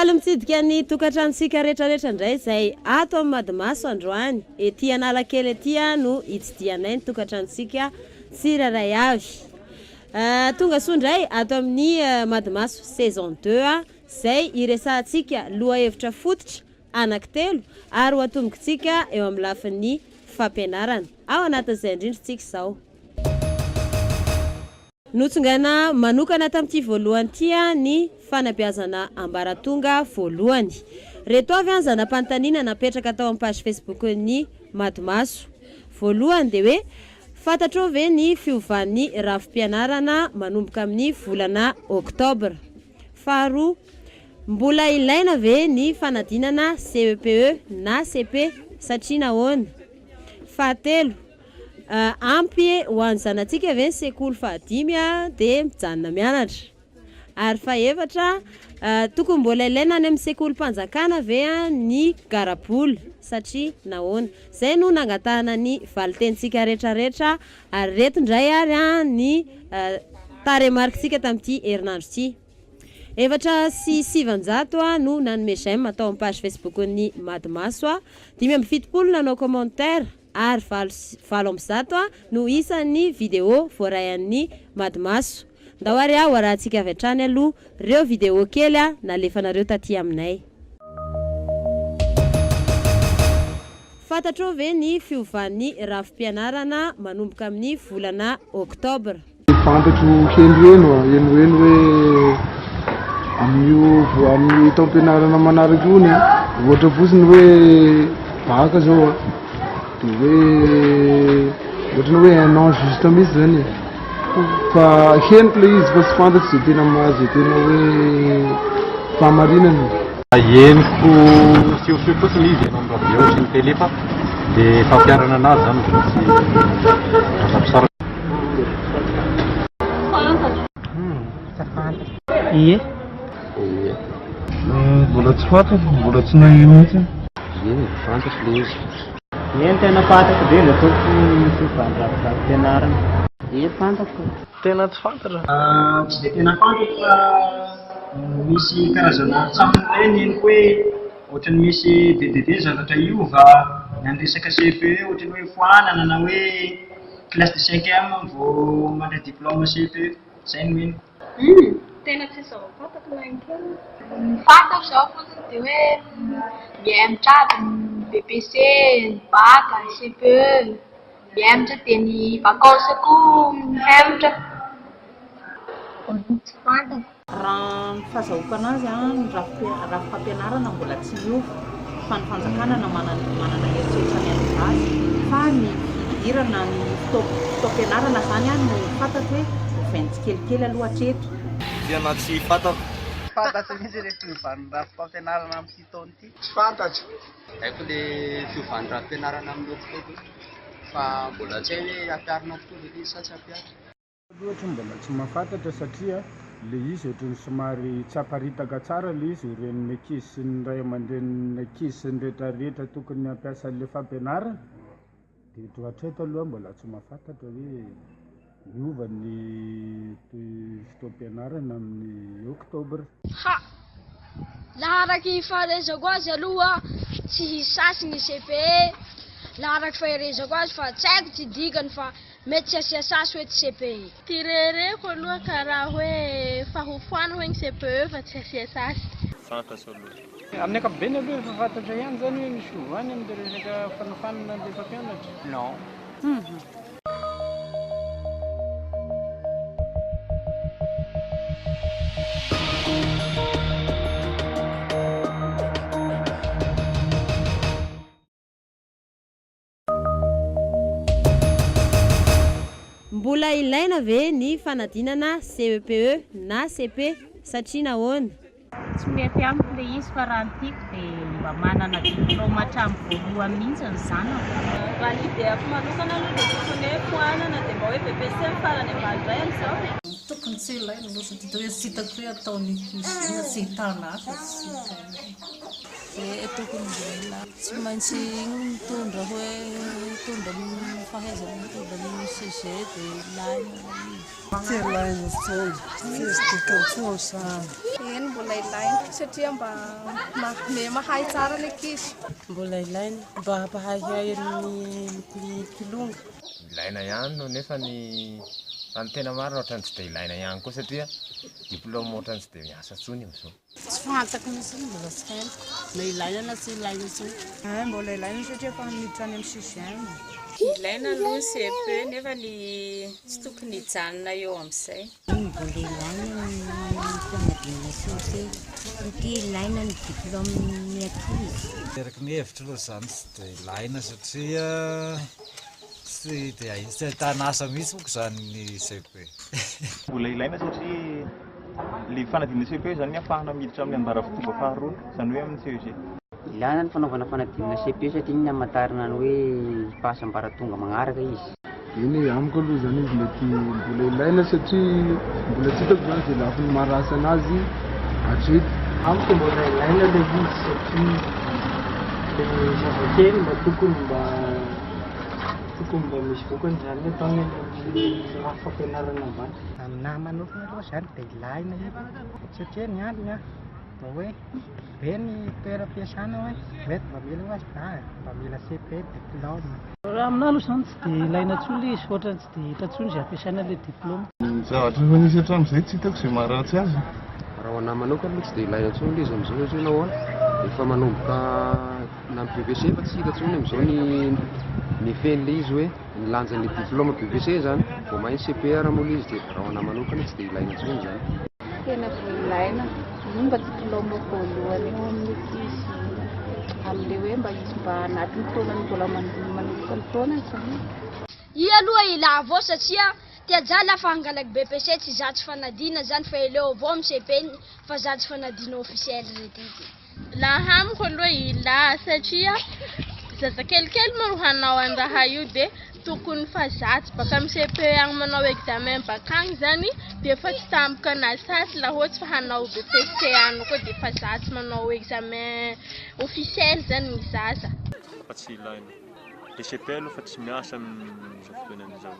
Faly mitsidika ny tokantranontsika rehetrarehetra indray izay ato amin'ny Madimaso androany. Ety Analakely ety no hitsidihanay ny tokantranontsika tsirairay avy. Tonga soa indray ato amin'ny Madimaso saison deux izay hiresahantsika lohahevitra fototra anankitelo ary ho atombokintsika eo amin'ny lafiny fampianarana. Ao anatin'izay indrindra isika izao. Notsongaina manokana tamin'ity voalohany ity ny fanabeazana ambaratonga voalohany. Reto avy ny zana-panontaniana napetraka tao amin'ny page Facebook-n'ny Madimaso. Voalohany dia hoe, fantatrao ve ny fiovan'ny rafi-pianarana manomboka amin'ny volana oktobra? Faharoa, mbola ilaina ve ny fanadinana CEPE na cepe satria nahoana? Fahatelo, ampy ho an'ny zanatsika ve ny sekoly fahadimy dia mijanona mianatra? Ary fahefatra, tokony mbola ilaina any amin'ny sekolim-panjakana ve ny garabola satria nahoana? Izay no nangatahana ny valin-tenintsika rehetrarehetra ary ireto indray ary ny tarehimarikitsika tamin'ity herinandro ity. 904 no nanome j'aime tao amin'ny page Facebook-n'ny Madimaso, 75 nanao commentaire ary 108 no isan'ny vidéo voaray an'ny Madimaso. Ndao ary ho arahantsika avy hatrany aloha reo vidéo kely nalefanareo taty aminay. Fantatrao ve ny fiovan'ny rafi-pianarana manomboka amin'ny volana oktobra? Fantatro henoheno a, henoheno hoe amin'io vo- amin'ny taom-pianarana manaraka io hono a, ohatra fotsiny hoe bacc zao a, de hoe ohatran'ny hoe un an juste mihitsy zany e, fa henoko le izy fa tsy fantatro zay tena ma- zay tena hoe fahamarinany. Henoko siosio fotsiny izy eny amin'ny radio sy ny télé fa le fampiharana anazy zany mbola tsy azo ampisaraka. Ie. Ie. Mbola tsy fantatro, mbola tsy naheno mihitsy. Ie, fantatro le izy. Ie, ny tena fantako indrindra tompoko ny fiovan'ny rafi-pianarana. Ie, fantako. Tena tsy fantatra. Tsy dia tena fantatro fa misy karazana tsaho ireny henoko hoe ohatran'ny misy be dia be ny zavatra hiova, na ny resaka CEPE ohatran'ny hoe foanana na hoe classe de cinquième vao mandray diplôme CEPE, izay no henoko. Humm! Tena tsisy zava-pantako na ny kely. Ny fantako izao fotsiny dia hoe mihemotra aby ny BEPC, ny bac, ny CPE, mihemotra dia ny vacances koa mihemotra. Tsy fantako. Raha ny fahazahoako anazy ny rafi-pampianarana mbola tsy niova fa ny fanjakana na manana eritreritra ny hanova azy fa ny fidirana ny fotoam-pianarana izany no fantatro hoe ovainy tsikelikely aloha hatreto. Tena tsy fantako. Tsy fantatro mihitsy ilay fiovan'ny rafi-pampianarana amin'ity taona ity. Tsy fantatro. Haiko le fiovan'ny rafi-pianarana amin'ny octobre fa mbola tsy hay hoe hampiharina tokoa ve le izy sa tsy hampiharina. Ohatra mbola tsy mahafantatra satria le izy ohatran'ny somary tsy aparitaka tsara le izy ho ren'ny ankizy sy ny ray aman-drenin'ny ankizy sy ny retraretra tokony hampiasa an'le fampianarana de hatreto aloha mbola tsy mahafantatra hoe miova ny fotoam-pianarana amin'ny octobre. Ha! Laha araky ny fahareizako azy aloha tsy hisy sasy ny CPE, laha araky faherezako azy fa tsy haiko ty dikany fa mety tsy asia sasy hoe ty CPE. Ty rereko aloha karaha hoe fa ho foana hoe ny CPE fa tsy asia sasy. Fantatro aloha. Amin'ny ankapobeny aloha efa fantatra ihany izany hoe misy fiovana amin'ilay resaka fanofanana an'ilay mpampianatra. Non. Mbola ilaina ve ny fanadinana CEPE na cepe satria nahoana? Tsy mety amiko ilay izy fa raha ny tiako dia mba manana diplôme hatramin'ny voalohany mihitsy ny zanako. Raha ny idée-ko manokana aloha dia tokony hoe foanana dia mba hoe BEPC ny farany ambany indray amin'izao e. Tokony tsy ilaina aloha satria tsy hitako hoe ataon'ny ankizy inona, tsy ahitana asa, tsy hita. Dia tokony mbola ilaina. Tsy maintsy igny mitondra hoe mitondra ny fahaizana mitondra ny CG dia ilaina izy. Tsy ilaina intsony, tsisy dikany intsony izany. Eny mbola ilaina satria mba mahay tsara ny ankizy. Mbola ilaina mba hampahaihay ny kilonga. Ilaina ihany no nefa ny raha ny tena marina ohatran'ny tsy dia ilaina ihany koa satria diplôme ohatran'ny tsy dia miasa intsony amin'izao. Tsy fantako mihitsy, mbola tsy haiko na ilaina na tsy ilaina intsony. Hay mbola ilaina satria efa miditra any amin'ny sixième. Ilaina aloha ny CFE nefa ny tsy tokony hijanona eo amin'izay. Mbola ilaina ny fanadinana CEPE satria ilaina ny diplôme-n'ny ankizy. Araka ny hevitro aloha izany tsy dia ilaina satria tsy dia tsy ahitana asa mihitsy manko izany ny cepe. Mbola ilaina satria le fanadinana cepe zany ahafahana miditra amin'ny ambaratonga faharoa, izany hoe amin'ny CEG. Ilaina ny fanaovana fanadinana cepe satria iny no hamantarana ny hoe hipasse ambaratonga magnaraka izy. Eny e, amiko aloha izany izy mety mbola ilaina satria mbola tsy hitako izany izay lafiny maharatsy anazy hatreto. Amiko mbola ilaina ilay izy satria ilay zazakely mba tokony mba tokony mba misy vokany izany ny ataony any amin'ny rafi-pampianarana ambany. Aminahy manokana aloha izany dia ilaina io satria ny antony an, mba hoe be ny toeram-piasana hoe mety mba mila hoe ah mba mila cepe, diplôme. Raha aminahy aloha izany tsy dia ilaina intsony ilay izy fa ohatran'ny tsy dia hita intsony izay ampiasaina ilay diplôme. Ny zavatra efa nisy hatramin'izay tsy hitako izay maharatsy azy. Raha ho anahy manokana aloha tsy dia ilaina intsony ilay izy amin'izao satria nahoana? Efa manomboka na ny BEPC efa tsy hita intsony amin'izao ny ny effet-n'ilay izy hoe ny lanjan'ilay diplôme BEPC izany, vao may ny CPR moa ilay izy dia raha ho anahy manokana tsy dia ilaina intsony izany. Tena vao ilaina, io mba diplôme voalohany eo amin'ny ankizy amin'ilay hoe mba izy mba anatin'ny taonany mbola manomboka ny taonany izany. I aloha ila avao satria ty ajà lafa hangalaky BEPC tsy zatsy fanadina zany fa eleo avao am CP fa zatsy fanadina officiel retiky. Laha amiko aloha ila satria zaza kelikely moa ro hanao any raha io de tokony fa zatsy baka am CPE agny manao examen bakagny zany de efa tsy tampoka anazy sasy laha ohatsy fa hanao BEPC agny koa de efa zatsy manao examen officiel zany ny zaza. Fa tsy ilaina. Le CPE aloha fa tsy miasa amin'izao fotoana izao.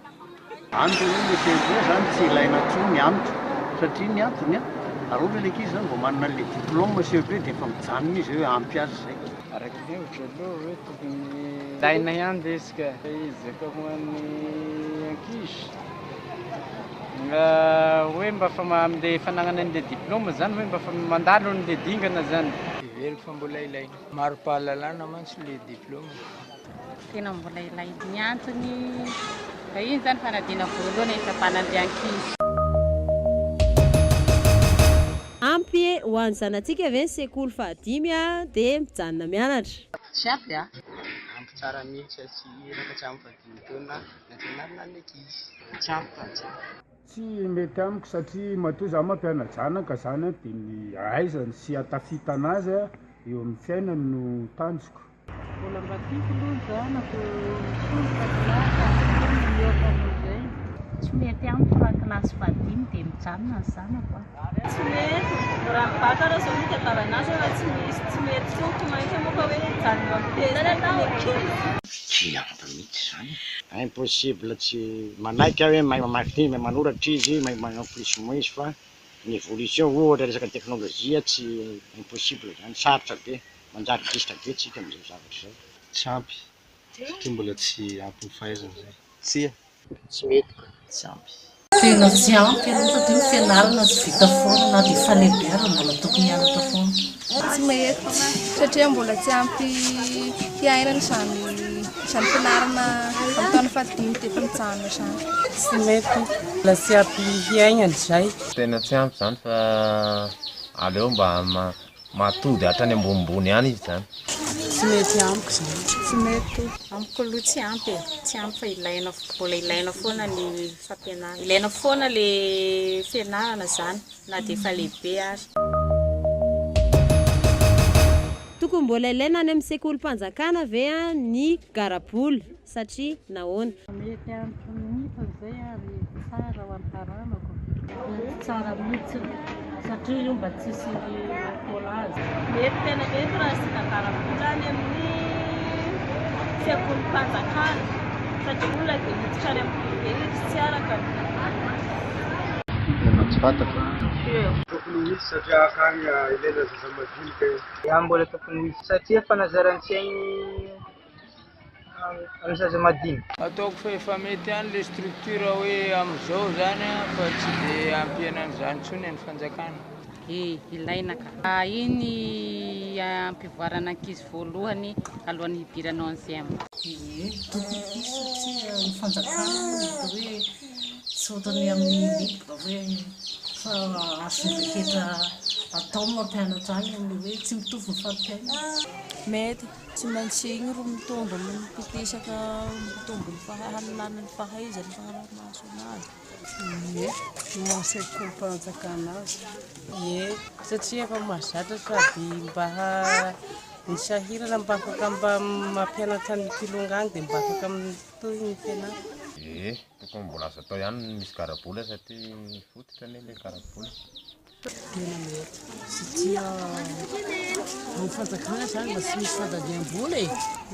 Amiko aloha le CEPE zany tsy ilaina intsony amiko satria ny antony an, raha ohatra le ankizy zany vao manana an'le diplôme CEPE dia efa mijanona izy hoe ampy azy zay. Araka ny hevitro aloha hoe tokony ilaina ihany le izy ka, izy ka ho an'ny ankizy hoe mba fa amle fanagnana an'le diplôme zany hoe mba fa mandalo an'le dingana zany. Heveriko fa mbola ilaina. Mari-pahalalana mantsy le diplôme. Tena mbola ilaina. Ny antony, fa iny izany fanadinana voalohany hitsapana an'ilay ankizy. Ampy ho an'ny zanatsika ve ny sekoly fahadimy dia mijanona mianatra? Tsy ampy a! Ampy tsara mihitsy tsy iraka tsy ampy fahadimy taona nampianarina ny ankizy. Tsy ampy fa tsy ampy. Tsy mety amiko satria matoa za mampiana-janaka zany an dia ny ahaizany sy ahatafitana azy eo amin'ny fiainany no tanjoko. Mbola mba tiako aloha ny zanako hisondrotra kilasy ary tena mihoatra noho izay. Tsy mety amiko raha kilasy fahadimy dia mijanona ny zanako a. Tsy mety, raha ny bac arô zao no itadiavana azy fa tsy misy tsy mety tsony ko mainka moa fa hoe hijanona eo amin'ny P5 ny ankizy. Tsy ampy mihitsy izany e. Impossible tsy manaiky aho hoe mahay mamaky teny, mahay manoratra izy, mahay manao plus moins izy fa ny évolution ohatra resaka teknolojia tsy impossible izany, sarotra be. Manjary gisitra be tsika amin'izao zavatra izao. Tsy ampy, satria mbola tsy ampy ny fahaizana izay. Tsia. Tsy mety ka. Tsy ampy. Tena tsy ampy aloha satria ny fianarana tsy vita foana na dia efa lehibe ary mbola tokony hianatra foana. Tsy mety satria mbola tsy ampy hiainana izany izany fianarana amin'ny taona fahadimy dia efa mijanona izany. Tsy mety, mbola tsy ampy hiainana izay. Tena tsy ampy izany fa aleo mba Mahatody hatrany ambonimbony any izy zany. Tsy mety amiko izany. Tsy mety. Amiko aloha tsy ampy e, tsy ampy fa ilaina, mbola ilaina foana ny fampianarana, ilaina foana le fianarana zany na dia efa lehibe ary. Tokony mbola ilaina any amin'ny sekolim-panjakana ve ny garabola satria nahoana? Mety amiko mihitsy izay ary tsara ho an'ny taranako. Tsara mihitsy satria io mba tsisy collage. Mety tena mety raha asiana garabola any amin'ny sekolim-panjakana satria olona dia miditra any amin'ny privé izy tsy araka ny. Tena tsy fantatro. Tokony hisy satria akany ilaina zaza madinika io. Ya mbola tokony hisy satria fanazaran-tsaigny amin'ny zaza madinika. Ataoko fa efa mety ihany le structure hoe amizao zany fa tsy de ampiana an'izany intsony ny fanjakana. E, ilaina ka. Iny ampivoarana ankizy voalohany alohan'ny hidirana onzième. Ie, tokony hisy satria ny fanjakana moa mety hoe tsy ohatran'ny amin'ny libre hoe fa azon'ny rehetra atao ny mampianatra any amin'ny hoe tsy mitovy ny fari-piainana. Mety, tsy maintsy igny ro mitombo mipitisaka mitombo ny fahalalana ny fahaizany fagnaraha-maso anazy. Ie, ny maha sekolim-panjakana azy. Ie, satria efa mahazatra sady mba ny sahirana mba afaka mba mampianatra ny kilonga any dia mba afaka mitohy ny fianarana. Ie, tokony mbola azo atao ihany ny misy garabola satria fototra anie ilay garabola. Tena mety satria amin'ny fanjakana zany mba tsy misy fandaniam-bola e.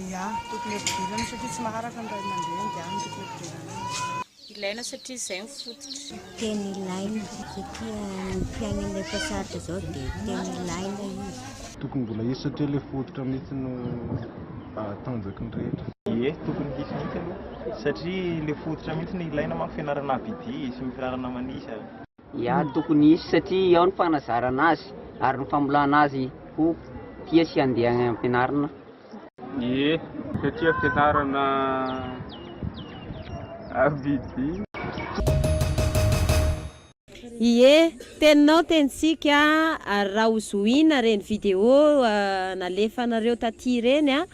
Ia, tokony hampidirana satria tsy maharaka ny ray aman-dreny dia any tokony hampidirana azy. Ilaina satria izay no fototra. Tena ilaina satria ny fiainana efa sarotra izao dia tena ilaina izy. Tokony mbola hisy satria ilay fototra mihitsy no hahatanjaka ny rehetra. Ie, tokony hisy mihitsy aloha satria ilay fototra mihitsy no ilaina manko fianarana abidia sy ny fianarana manisa. Ya, tokony hisy satria ao ny fanazarana azy ary ny famolahana azy ho tia sy handeha any am-pianarana. Ie, satria fianarana abidia. Ie, teninao tenintsika ary raha ho zohiana ireny vidéo nalefanareo taty ireny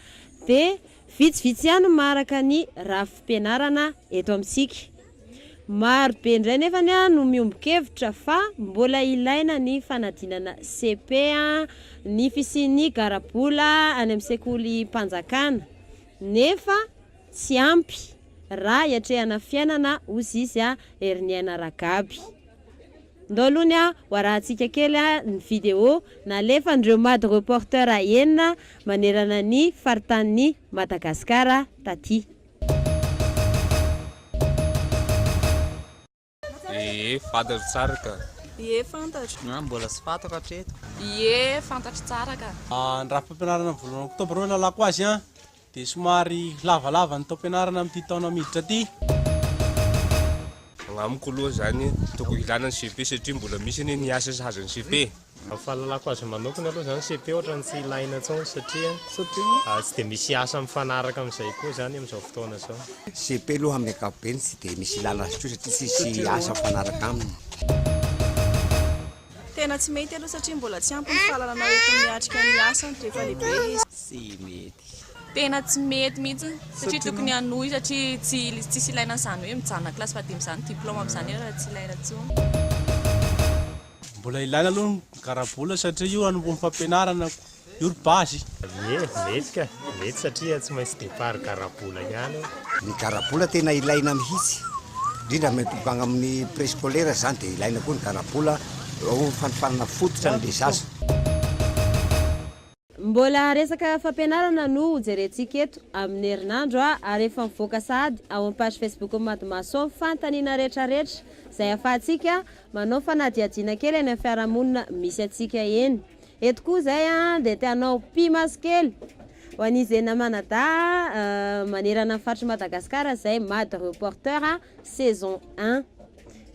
dia vitsivitsy ihany no maharaka ny rafi-pianarana eto amintsika. Maro be indray nefany no miombon-kevitra fa mbola ilaina ny fanadinana cepe, ny fisian'ny garabola any amin'ny sekolim-panjakana, nefa tsy ampy raha hiatrehana fiainana hozy izy Heriniaina Ragaby. Ndao aloha ny ho arahantsika kely ny vidéo nalefan'ireo Mad Reporter enina manerana ny faritanin'i Madagasikara taty. Ie, fantatro tsara ka. Ie, fantatro. Ah, mbola tsy fantako hatreto. Ie, fantatro tsara ka. Ny rafi-pampianarana ny volana oktobra aloha ny lalako azy an, dia somary lavalava ny taom-pianarana amin'ity taona miditra ity. Amiko aloha zany tokony ilana ny cepe satria mbola misy anie ny asa sahaza ny cepe. Ny fahalalako azy manokana aloha izany cepe ohatran'ny tsy ilaina intsony satria tsy dia misy asa mifanaraka amin'izay koa izany amin'izao fotoana izao. Cepe aloha amin'ny ankapobeny tsy dia misy ilana azy intsony satria tsisy asa mifanaraka aminy. Tena tsy mety aloha satria mbola tsy ampy ny fahalalana entiny miatrika ny asany rehefa lehibe izy. Tsy mety. Tena tsy mety mihitsy satria tokony hanohy satria tsy tsisy ilaina an'izany hoe mijanona kilasy fahadimy izany diplôme amin'izany raha tsy ilaina intsony. Mbola ilaina aloha ny garabola satria io anombohan'ny fampianarana, io ry base. Ie, mety ka, mety satria tsy maintsy départ garabola ihany io. Ny garabola tena ilaina mihitsy, indrindra manomboka agny amin'ny préscolaire zany dia ilaina koa ny garabola ho fanofanana fototra an'le zaza. Mbola resaka fampianarana no hojerentsika eto amin'ny herinandro ary efa mivoaka sahady ao amin'ny page Facebook Madimaso ny fanontaniana rehetrarehetra izay ahafahantsika manao fanadihadiana kely any amin'ny fiarahamonina misy antsika eny. Eto koa izay dia te hanao pi-maso kely ho an'izy enina manadahy manerana ny faritr'i Madagasikara izay Mad Reporter saison un.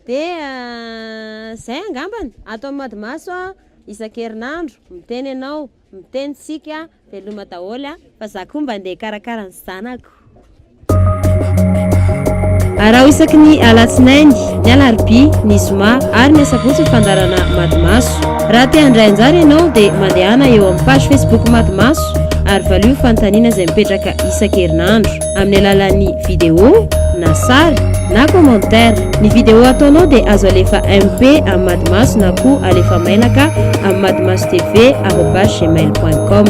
Dia izay angambany ato amin'ny Madimaso. Isan-kerinandro, miteny ianao, miteny tsika, veloma daholo a, fa za koa mba andeha hikarakara ny zanako. Araho isaky ny alatsinainy, ny alarobia, ny zoma ary ny asabotsy ny fandaharana Madimaso. Raha te handray anjara ianao dia mandehana eo amin'ny page Facebook Madimaso ary valio fanontaniana izay mipetraka isan-kerinandro amin'ny alalan'ny vidéo na sary na commentaire. Ny vidéo ataonao dia azo alefa MP amin'ny Madimaso na koa alefa mailaka amin'ny madimasotv arobase gmail point com.